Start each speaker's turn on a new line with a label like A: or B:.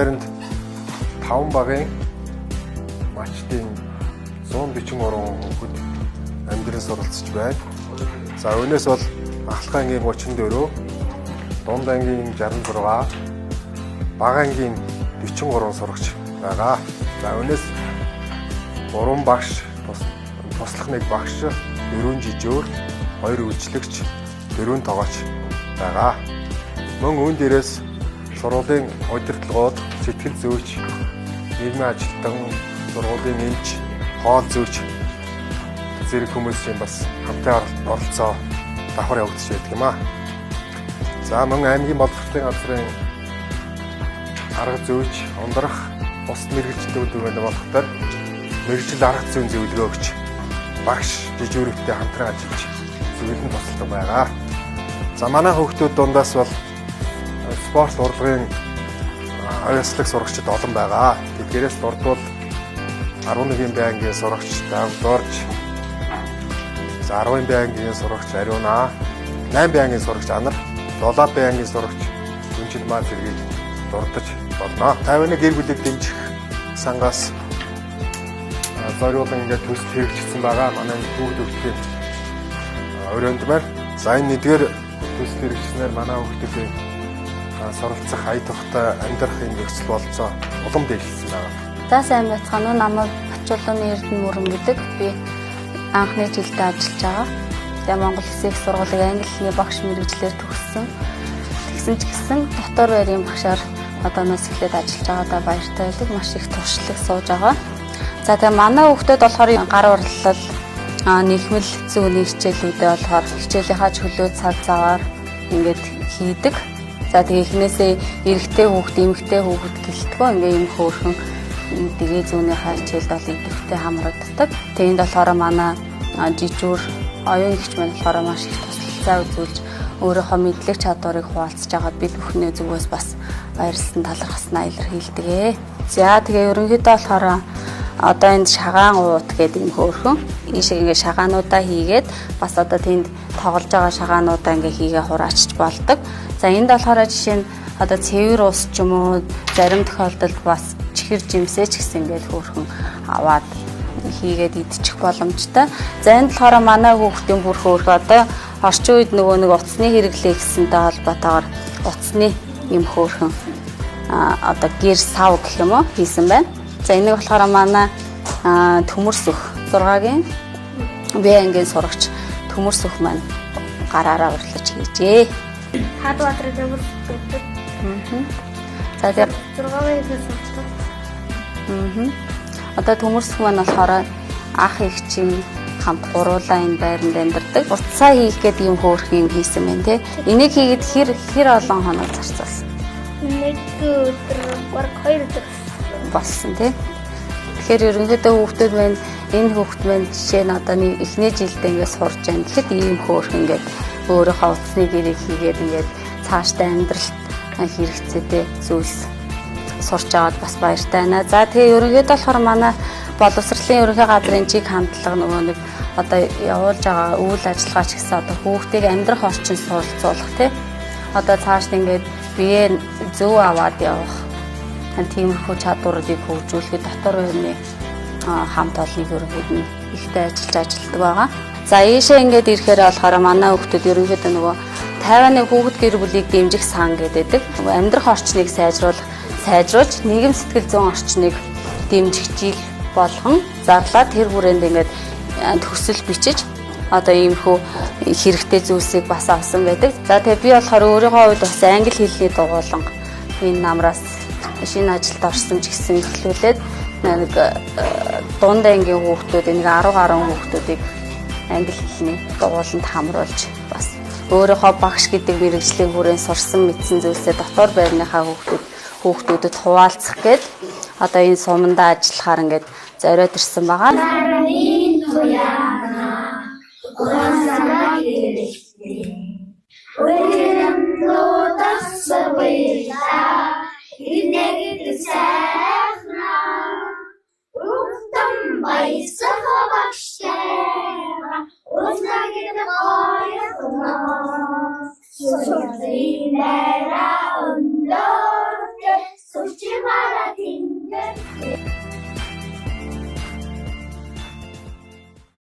A: байранд 5 багийн матчдын 143 хүүхэд амьдран суралцж байна. За үүнээс бол ахлах ангийн 34, дунд ангийн 66, бага ангийн 43 сурагч байгаа. За үүнээс 3 багш, туслах нэг багш, 4 жижөөр, 2 үйлчлэгч, 4 тогооч байгаа. Мөн үүн дээрээс сургуулийн удирдлагууд, сэтгэл зүйч, нийгмийн ажилтан, сургуулийн эмч, хоол зүйч зэрэг хүмүүсийн бас хамтын оролцоо давхар явагдаж байдаг юм аа. За мөн аймгийн боловсролын газрын арга зүйч, ундрах, бус мэргэжлүүд болохоор мэргэжил арга зүйн зөвлөгөө өгч багш жижүүрэгтэй хамтран ажиллаж зөвлөн тусалдаг байгаа. За манай хүүхдүүд дундаас бол спорт урлагийн авьяаслаг сурагчид олон байгаа. Тэдгээрээс дурдвал 11-ийн байнгийн сурагч Давдорж, за 10-ын байнгийн сурагч Ариуна, 8 байнгийн сурагч Анар, 7 байнгийн сурагч Гүнжилмаа зэргийг дурдаж болно. 51 гэр бүлийг дэмжих сангаас зориулан ингээд төсөл хэрэгжсэн байгаа. Манай хүүхд хөгжлийн өрөөнд маань. За энэ нэгдүгээр төсөл хэрэгжснээр манай хүүхдүүдийн суралцах, ая тухтай амьдрах энэ нөхцөл бололцоо улам дээшлсэн байгаа.
B: За сайн байцгаана уу? Намайг Бачуулгын Эрдэнэ Мөрөн гэдэг. Би анхны жилдээ ажиллаж байгаа. Тэгээ Монгол Улсын их сургуулийн англи хэлний багш мэргэжлээр төгссөн. Тэгсэн ч гэсэн дотор байрын багшаар одооноос эхлээд ажиллаж байгаадаа баяртай байдаг. Маш их туршлага сууж байгаа. За тэгээ манай хүүхдүүд болохоор гар урлал, нийгмэл зүйний хичээлүүдээ болохоор хичээлийнхаа чөлөө цаг заваар ингээд хийдэг. За тэгээ эхнээсээ эрэгтэй хүүхд, эмэгтэй хүүхэд гэлтгөө ингээ юм хөөрхөн дэгээ зүүнийхээ хичээлд бол идэвхтэй хамрагддаг. Тэгээ энд болохоор манай жижүүр оюун гэгч маань болохоор маш их туслалцаа үзүүлж өөрийнхөө мэдлэг чадварыг хуваалцаж байгаад бид бүхний зүгээс бас баярлсан талархаснаа илэрхийлдэг. За тэгээ ерөнхийдөө болохоор одоо энд шагаан уут гэдэг юм хөөрхөн ийшээ ингээ шагаануудаа хийгээд бас одоо тэнд тоглож байгаа шагаануудаа ингээ хийгээ хураачч болдог. За энд болохоор жишээ нь одоо цэвэр ус ч юм уу зарим тохиолдолд бас чихэр жимсээ ч гэсэн ингээд хөөрхөн аваад хийгээд идчих боломжтой. За энд болохоор манай хүүхдийн бүр хөөрхөн одоо орчин үед нөгөө нэг утасны хэрэглээ гэсэнтэй холбоотойгоор утасны юм хөөрхөн одоо гэр сав гэх юм уу хийсэн байна. За энийг болохоор манай Төмөрсөх 6-гийн Б ангийн сурагч Төмөрсөх маань гараараа урлаж хийжээ.
C: Хадватрын Төмөрсөх гэдэг.
B: За тэгээ
C: 6-гийн сурагч.
B: Одоо Төмөрсөх маань болохоор ах их чинь хамт гуруулаа энэ байранд амьдардаг. Утсаа хийх гэдэг юм хөөрхөн юм хийсэн байна те. Энийг хийгээд хэр олон хоног зарцуулсан?
C: Нэг өдөр, бараг 2 өдөр
B: болсон тий. Тэгэхээр ерөнхийдөө хүүхдүүд маань энэ хүүхд маань жишээ нь одоо нэг эхний жилдээ ингээд сурж байна гэхэд ийм хөөрхөн ингээд өөрийнхөө утасны гэрийг хийгээд ингээд цаашдаа амьдралт хэрэгцээтэй зүйлс сурч аваад бас баяртай байна. За тэгээ ерөнхийдөө болохоор манай боловсролын ерөнхий газрын чиг хандлага нөгөө нэг одоо явуулж байгаа үйл ажиллагаа ч гэсэн одоо хүүхдийг амьдрах орчин суралцуулах тий. Одоо цаашд ингээд бие зөв аваад явах тиймэрхүү чадварыг хөгжүүлэхэд дотор байрны хамт олоныг ерөнхийд нь ихтэй ажиллаж ажилтдаг байгаа. За ийшээ ингээд ирэхээр болохоор манай хүүхдүүд ерөнхийдөө нөгөө Тайваны хүүхэд гэр бүлийг дэмжих сан гэдэг амьдрах орчныг сайжруулж нийгэм сэтгэл зүйн орчныг дэмжих жил болгон зарлаад тэр бүрээнд ингээд төсөл бичиж одоо иймэрхүү хэрэгтэй зүйлсийг бас авсан байдаг. За тэгээ би болохоор өөрийнхөө хувьд бас англи хэлний дугуулан энэ намраас шинэ ажилд орсон ч гэсэн эхлүүлээд нэг дунд ангийн хүүхдүүд нэг 10 гаруй хүүхдүүдийг англи хэлний дугууланд хамруулж бас өөрийнхөө багш гэдэг мэргэжлийн хүрээнд сурсан мэдсэн зүйлсээ дотор байрныхаа хүүхдүүдэд хуваалцах гээд одоо энэ сумандаа ажиллахаар ингээд зориод ирсэн байгаа.
C: Сургуулийн байраа өндөр. Баярлалаа.